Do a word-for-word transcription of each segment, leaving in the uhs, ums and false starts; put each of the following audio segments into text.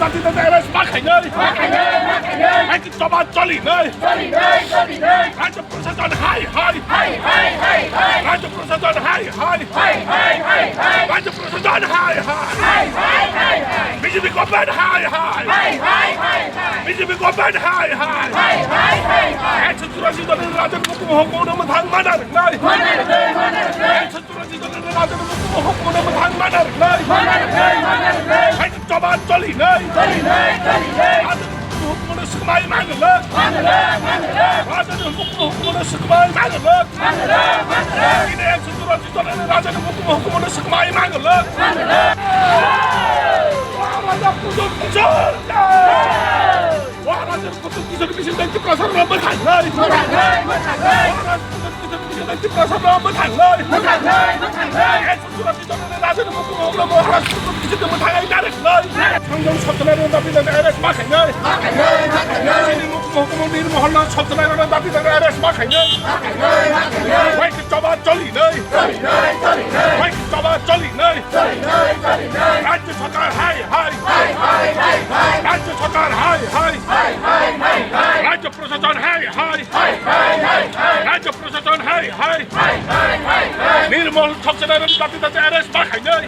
Arrest ma khainai. Ma khainai, ma khainai. Hai ki choba choli nai. Choli nai, choli nai. Rajya prashasan hai hai. Hai hai hai hai. Rajya prashasan hai hai. Hai hai hai hai. Rajya prashasan hai hai. Hai hai hai hai. B J P government hai hai. Hai hai hai hai. B J P government hai hai. Hai hai hai hai. Ekso churashi joni rajani mukhumu hukumu no mwthang mana rwnai. Mana rwnai, mana rwnai. Ekso churashi joni rajani mukhumu hukumu no mwthang mana rwnai. Mana rwnai, mana rwnai. Hai ki choba choli nai. Choli nai, choli nai. Rajani mukhumu hukumu no swkmai mana rwnai. Mana rwnai, mana rwnai. Rajani mukhumu hukumu no swkmai mana rwnai. Mana rwnai, mana rwnai. Ini ekso churashi joni rajani mukhumu hukumu no swkmai mana rwnai. Mana rwnai. Wah, raja kutuk kisor. Wah, raja kutuk kisor bising dan Tiprasa rama thanglai. Wah, raja kutuk kisor bising dan Tiprasa rama thanglai. Ekso churashi joni rajani mukhumu hukumu no Maharaj kutuk kisor rama thanglai direct lai. Sangjam Satnarayana dabi dan arrest ma khainai. Chini mukhumu hukumu Nirmohol no Satnarayana dabi dan arrest ma khainai. Wai ki choba choli nai. Wai ki choba choli nai. Rajya sarkar hai hai. Rajya sarkar hai hai. Rajya prashasan hai hai. Rajya prashasan hai hai. Nirmohol Satnarayana dabi dan arrest ma khainai.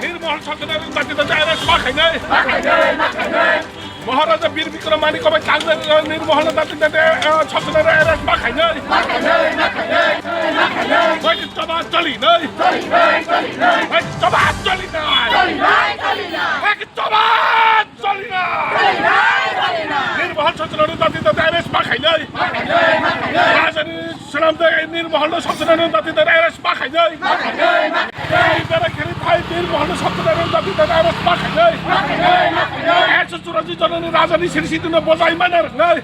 Nirmohol Satnarayana dabi dan arrest ma khainai. Maharaja Bir Bikram Manik bai thangnai, Nirmohol dabi dan, eh, Satnarayana arrest ma khainai. Wai ki choba choli nai. Wai ki choba choli nai. Wai ki choba choli nai. Nirmohol Satnarayana dabi dan arrest ma khainai. Rajani swnamjak Nirmohol no Satnarayana dabi dan arrest ma khainai. Bera kheri thai Nirmohol no Satnarayana dabi dan arrest ma khainai. Ekso churashi joni rajani siri siri no bojai mana rwnai.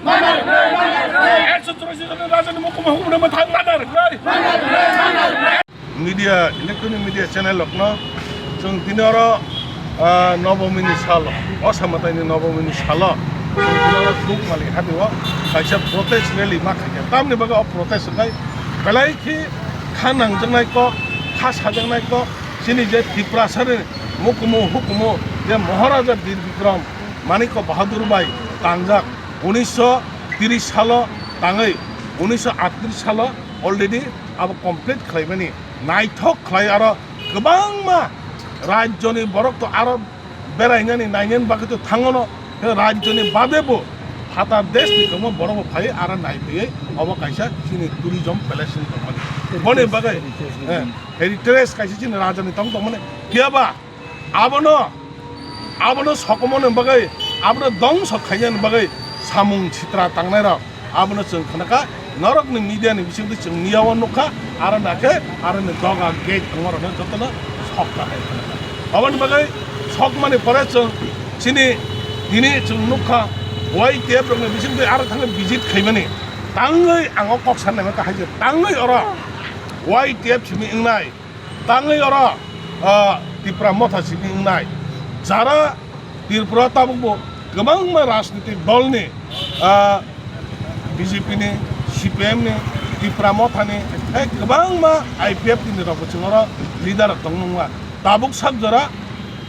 Ekso churashi joni rajani mukhumu hukumu no mwthang mana rwnai. Media, electronic media channel rokno chwng tini oro, ah, Nobomini salo, o Samataini Nobomini salo chwng tini oro Dukmali hatio kaisa protest rally ma khaikha. Tamni bagwi o protest wngkha belai khe kha nangjaknai kok, kha sajaknai kok, chini je Tiprasani mukhumu hukumu je Maharaja Bir Bikram Manikya Bahadur bai tangjak, unisho tris salo tangwi unisho atris salo already abo complete khlaimani naithok khlai, aro kwbangma rajyoni borok to aro berainani nainani bagwi to thangono, rajyoni bade bo phatar desh ni kwbangma borok bo phai aro naiphaiwi obo kaisa chini tourism place wng tongmani. Boni bagwi, eh, heritage kaisa chini rajani tong tongmani. Phiya ba abono, abono sokomoni bagwi, abono dongso khainani bagwi samung sitra tangnai rok, abono chwng khnakha, norokni media ni bisingtwi chwng miyao nukha, aro nakhe, aro ni doga gate tongma rokno jotono sokha hai khnakha. Aboni bagwi sokmani pore chwng chini tini chwng nukha, Y T F rokni bisingtwi aro thangwi visit khaimani. Tangwi ang o kok sanai maka hai je, tangwi oro Y T F simi wngnai. Tangwi oro, ah, Tipra Motha simi wngnai. Jara Tripura tabukbo kwbangma rajnitik dolni, ah, B J P ni, C P M ni, Tipra Motha ni, hai kwbangma I P F T ni rokbo chwng oro leader rok tongmungma. Tabuk sak jora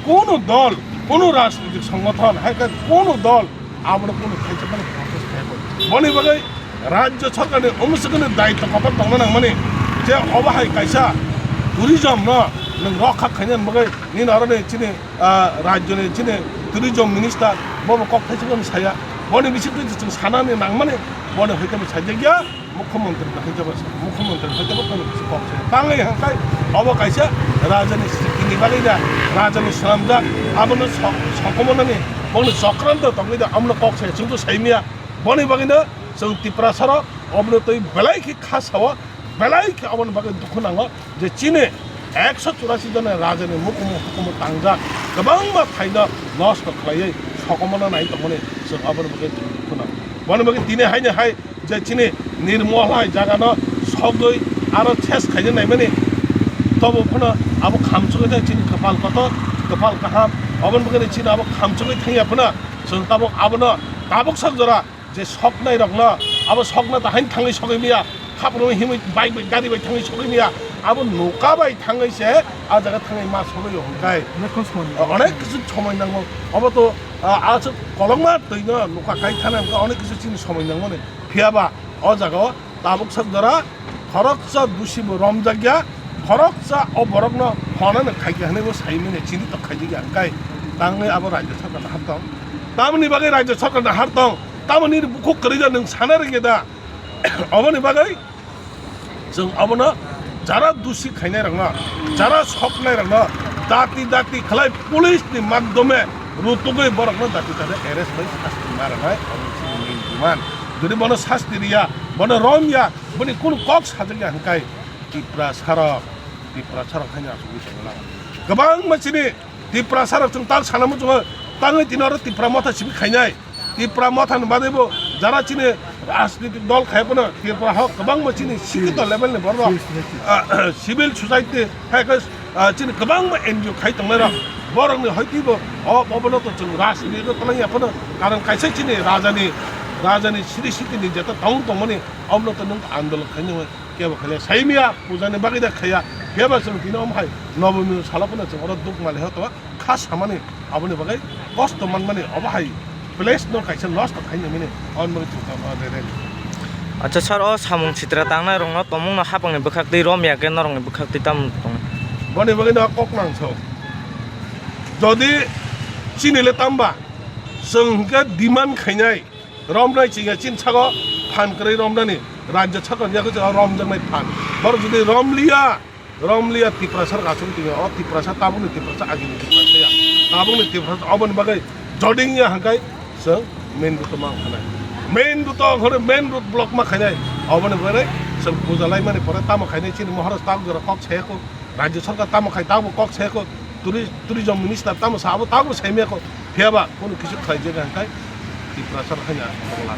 kunu dol, kunu rajnitik songothon, hai khe kunu dol abono kunu khaisa mani protest khayakhai. Boni bagwi rajya sarkarni omswkni daitw kotor tongna nangmani je obo hai kaisa tourism no nwng rokha khainani bagwi nini oroni chini, ah, rajyoni chini tourism minister bobo kok thaisukno saya. Boni bisingtwi chwng sanani nangmani boni hoite bo sajak ya. Mukhyamantri bai khe jaba sa, mukhyamantri bai khe bo kono kisi kok se. Tangwi hangkai obo kaisa rajani sikini bagwi da, rajani swnamjak, abono sok-, sokomonani, bono chokranto tongwi da, abono kok se, chwngto saimya. Boni bagwino chwng Tiprasarok obono twi belai khe kha sao, belai khe oboni bagwi dukhu nango. Je chini ekso churashi jona rajani mukhumu hukumu tangjak, kwbangma phaino nosto khlaiwi sokomorno nai tongmani chwng aboni bagwi chwng dukhu nango. Boni bagwi tini haino hai je chini Nirmohol hai jagano sogwi aro ses khaina naimani, tobo phano abo khamchugwi thang chini kwpal kotor, kwpal kaham, aboni bagwi chini abo khamchugwi thangya phano chwng tabuk abono tabuk sak jora je soknai rokno, abo sokna ta hain thangwi sogwi maya, khapro himwi bike bai gari bai thangwi sogwi maya, Abo noka bai thangwi se a jaga thangwi ma sogwi hwnkhai. Onek kisu somoi nango. Onek kisu somoi nango. Obo to, ah, aswk kolokma twino noka kai thana hwnkhai onek kisu chini somoi nangmani. Phiya ba o jaga o tabuk sak jora khoroksa dusi bo romjak ya, khoroksa o borokno phone no khai kha hwnwi bo sai mani chini to khai ya hwnkhai tangwi abo rajya sarkar no har tong. Tamoni bagwi rajya sarkar no har tong. Tamoni bukhuk kwrwi da nwng sana rwngya da. Oboni bagwi chwng obono jara dusi khainai rokno, jara soknai rokno dati dati khlai police ni madhyome rutugwi borokno dati dati arrest bai sasti ma rwnai, obo chini main demand. Jodi bono sasti riya, bono romya, boni kunu kok sajak ya hwnkhai Tiprasa rok, Tiprasa rok haino asugwi tongla. Kwbangma chini Tiprasa rok chwng tal sana muchungo tangwi tini oro Tipra Motha simi khainai. Tipra Motha ni bagwi bo jara chini rajnitik dol khai phano Tipra hok kwbangma chini sikito level ni borok, ah, civil society hai khe, ah, chini kwbangma N G O khai tongnai rok borok ni hoi twibo o, obono to chwng rajniti no tanai ya phano karon kaisa chini raja ni, raja ni siri siti ni jeta tong tongmani obono to nwng andolon khai nai. Kebo khaile saimia puja ni bagwi da khaiya. Phiya ba chwng tini omo hai Nobomi salo phano chwng oro duk mali ho to kha samani aboni bagwi kosto manmani obo hai place no kaisa loss to khaina mini on bagwi chwng tamo re re. Acha sir, o samung sitra tangnai rokno tomung no hapang ni bwkhak twi rom ya khe norok ni bwkhak twi tam tong. Boni bagwi no kok nang so. Jodi chini le tamba chwng hwnkhe demand khainai. Romnai chingya chini sago phan kwrwi romnani rajya sarkar yakhe chwng romjaknai phan. Borok jodi romliya, romliya Tiprasa rok achuk tongo. O Tiprasa tabukni Tiprasa agini Tiprasa ya. Tabukni Tiprasa oboni bagwi joding ya hangkai chwng main road ma khanai. Main road o khore main road block ma khainai. Oboni bagwi chwng puja laimani pore tamo khainai chini Maharaj tabuk jora kok sayako. Rajya sarkar tamo khai tabuk kok sayako. Turi-, tourism minister tamo sa abo tabuk saimaya ko. Phiya ba kunu kisu khlai jega hangkai Tiprasa rok haino tongla.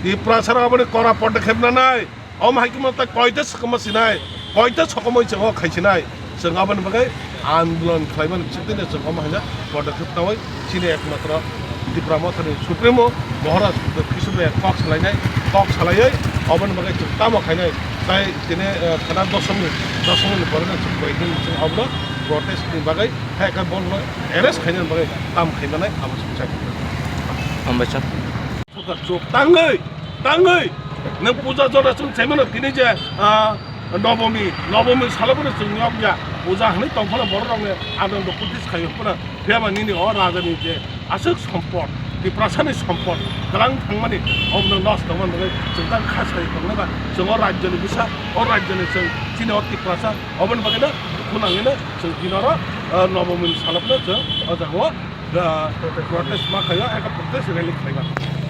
Tiprasa rok aboni kora podokkhep nanai. Omo hai khe mo ta koita sokomor sinai, koita sokomoi chwng o khai sinai. Chwng aboni bagwi andolon khlai mani bisingtwi no chwng omo hai no podokkhep nawi chini ekmatro Tipra Mothani Supremo Maharaj Buddha Kisu bai kok salainai, kok salaiwi aboni bagwi chwng tamo khainai. Tai tini, eh, khana dosomni, dosomni borokno chwng koi din chwng obono protest ni bagwi hai khe bono arrest khainani bagwi tam khaimanai abo chwng chai. Hambai sir. Sokar chuk tangwi, tangwi. Nwng puja jora chwng chaimano tini je, ah, Nobomi, Nobomi salo bono chwng yok ya. Puja hwnwi tong phano borok rok ni anando kutis khai phano. Phiya ba nini o raja ni je aswk sompot, Tiprasa ni sompot, kwlang thangmani obono nosto man bagwi chwng tang kha sai tongnai ba. Chwng o rajya ni bwsa, o rajya ni chwng chini o Tiprasa, oboni bagwi no khunangwi no chwng tini oro, ah, Nobomi ni salo phano chwng o jaga o ah, protest ma khaio, eka protest rally khlaiba.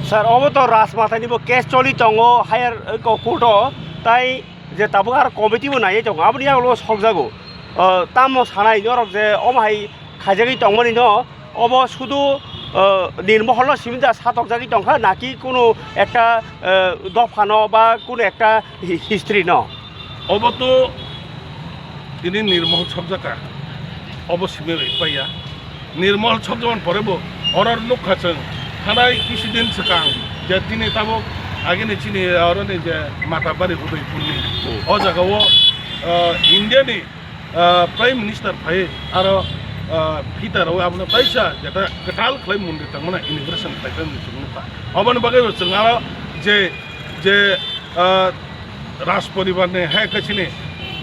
Sir, obo to Rajmathani bo case choli tongo higher, eh, court o, tai je tabuk aro committee bo naiwi tongo, aboni yagulo sokjago. Ah, tamo sanai norok je omo hai khaijagwi tongmani no, obo sudu, ah, Nirmohol no simi da satokjagwi tongkha, naki kunu ekta, ah, dopha no ba kunu ekta hi-, history no? Obo to tini Nirmohol sokjaka, obo simi bai paiya. Nirmohol sokjakmani pore bo oro nukha chwng, thanai kisi din swkang je tini tabuk agini chini oroni je Matabari Udaipurni, hmm, o jagao, ah, India ni, ah, Prime Minister phai aro, ah, phita rwi abono taisa jeta kwtal khlai mondir tangmana inauguration khlai phai mani chwng nukha. Oboni bagwi bo chwng aro je, je, ah, Raj poribar ni hai khe chini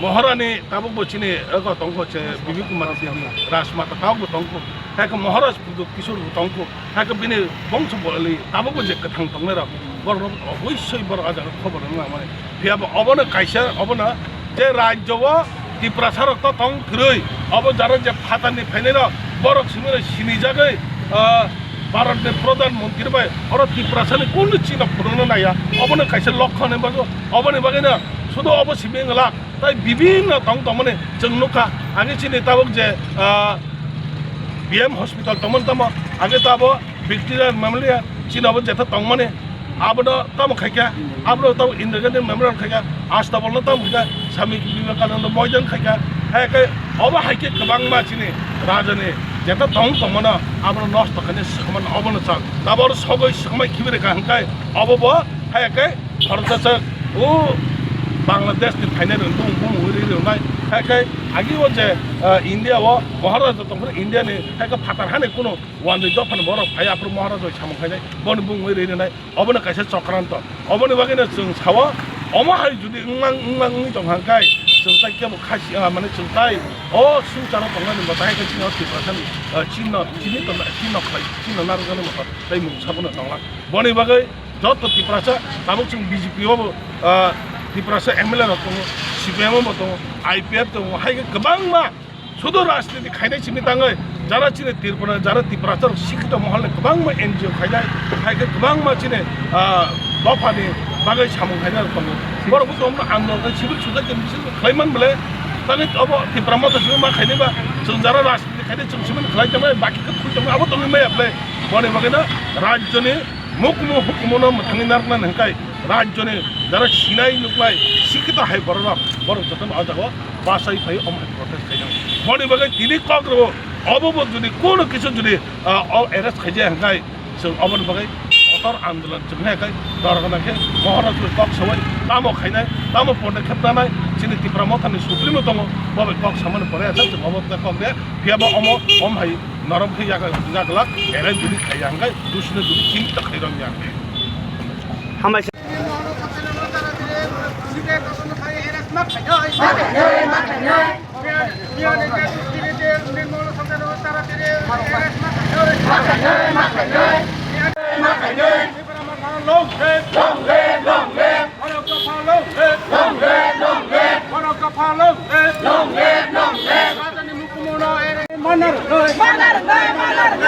Maharani tabuk bo chini ego tongkho che Bibi Kumar Devi, Rajmata tabuk bo tongkho, hai khe Maharaj Pradut Kishore bo tongkho, hai khe bini bongso boli tabuk bo je kwthang tongnai rok borok rok obosoi borok ah jaga khobor wng nang mani. Phiya bo obono kaisa obono je rajyo o Tiprasa rok to tong kwrwi, obo jara je phatar ni phainai rok borok simi rok sinijagwi, ah, Bharat ni Pradhan Mantri bai oro Tiprasa ni kunu chino phunukna naiya, obono kaisa lokho hinwi bago, oboni bagwi no sudu obo simi wngla. Tai bibinno tong tongmani chwng nukha. Age chini tabuk je, ah, B M hospital tongmani tamo, age tabo Victoria Memorial chini abo jetha tongmani, abono tamo khaikha, abono tamo Indira Gandhi Memorial khaikha, Astabol no tamo khaikha, Swami Vivekananda Moidan khaikha, hai khe obo hai khe kwbangma chini rajani jetha tong tongmano abono nosto khainai swkangmano obono chal. Tabor sogwi swkangmai khibi rwkha hwnkhe obo bo hai khe Khoroksa chwk o Bangladesh ni phainai rwng bumung bumung ri rwnai, Hai khe agi o je, ah, India o Maharaja tongphuru India ni hai khe phatar hani kuno wanwi dophani borok phai aphuru Maharaja bai samung khainai boni bumung ri rinai obono kaisa chokranto. Oboni bagwino chwng sao omo hai jodi wngmang wngmang wngwi tong hang khe chwng tai kebo khasi, ah, mane chwng tai o swngcharo tongnani bo tai khe chini o Tiprasa ni, ah, chini no chini tongna chini no khlai chini no narwknani moto tei mungsa bono tongla. Boni bagwi joto Tiprasa, tabuk chwng B J P o bo, ah, Tiprasa M L A rok tongo, C P I M o bo tongo, I P F tongo, hai khe kwbangma sudu rajniti khainai simi tangwi, jara chini Tripura, jara Tiprasa rok sikhito moholni kwbangma N G O khainai, hai khe kwbangma chini, ah, dophani bagwi samung khainai rok tongo. Borok bo tongo andolon khe civil society ni bisingo khlai man bwle, tani obo Tipra Motha simi ma khainai ba, chwng jara rajniti khainai chwng simi khlai tongnai, baki khe thwi tongnai, abo tongwi maya bwle. Boni bagwino rajyoni Mukmu hukumono mwthangwi narwknani hwnkhe rajyoni jara sinai nuknai sikhito hai bororok, borok jotono o jagao bachai phai omo hai protest khaijak. Boni bagwi tini kok rwo obo bo jodi kono kisu jodi, ah, o arrest khaijak hwnkhe chwng oboni bagwi kotor andolon chwng hai khe dorgana khe Maharaj bai kok sawai tamo khainai tamo podokkhep nanai chini Tipra Mothani supremo tongo bo bai kok samani pore aswk chwng obo kok de phiya bo omo om hai Norok khe yaga yaglak, erai bini khaiya hwnkhe dusino duni chinta khairok ya. Hambai se. Long live! Long live! Long live! Long live! Long live! Long live! Long live! Long live! Long live! Manar! Manar! Manar!